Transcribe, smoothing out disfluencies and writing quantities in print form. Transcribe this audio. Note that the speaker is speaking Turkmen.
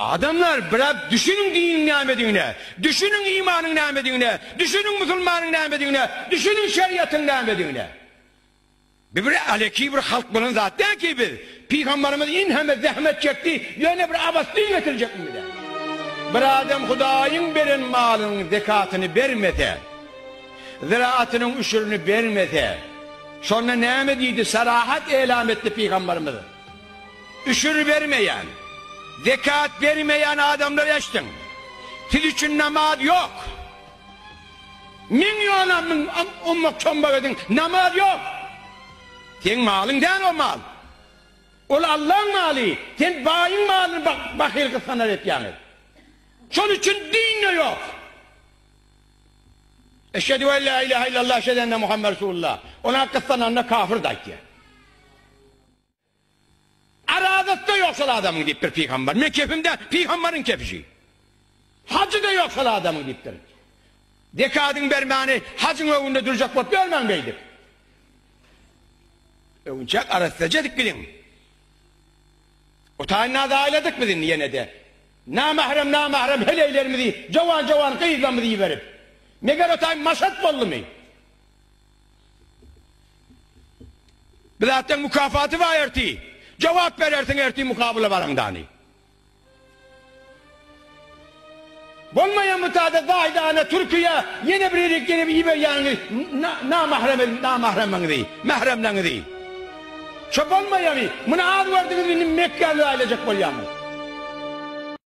Adamlar biraz düşüniň diniň nämedigine, düşüniň imanyň nämedigine, düşüniň musulmanyň nämedigine, düşüniň şeriatyň nämedigine. Bi bir aleki bir halk bolan zat däl ki biz. Pygambarymyz inheme zähmet çekdi, ýöne bir abas din getirjekmi bize? Bir adam Hudaýyň beren malynyň zekatyny bermese, ziraatynyň üşürini bermese, şonda näme diýdi, sarahat elam etdi pygambarymyz. Üşür bermeýän, zekat bermeýän adamlar eşdiň. Siz üçin namaz ýok. Müň ýola müň ommak çommak ediň, namaz ýok. Seň malyň däl o mal. Ol Allaň maly, sen baýyň malyny bahyl gysganar etýäňiz. Şol üçin din-de ýok. Eşhedü en la ilahe illallah, eşhedü enne Muhammed Resulullah. Ona gyssananda kafir-de aýtýar. Arazasy-da ýok şol adamyň diýipdir pygamber. Men kepim däl, pygambaryň kepişi. Hajy-da ýok şol adamyň diýipdir. Zekadyň bermäni hajyň öňünde durjak bolup ýörmäň beýdip. Öwünçäk arassaja edip gidiň. O taýynda zaýaladyk biz indi ýene-de. Namahrem namahrem heleýlerimizi, jowan-jowan gyzlarymyzy iberip. Meger o taý maşat boldumy? Bu zatlaryň mükafaty bar ertir. Jogap berersiň ertir mukabyla baraňdany. Bolmaýan bu tada zaýdana Türkiýä ýene bir ýere gelip iberýäniňiz namahrem namahremiňizi, mähremleňizi. Şo bolmaýany, muny az gördüňiz indi Mekgäni zaýalajak bolýaňyz.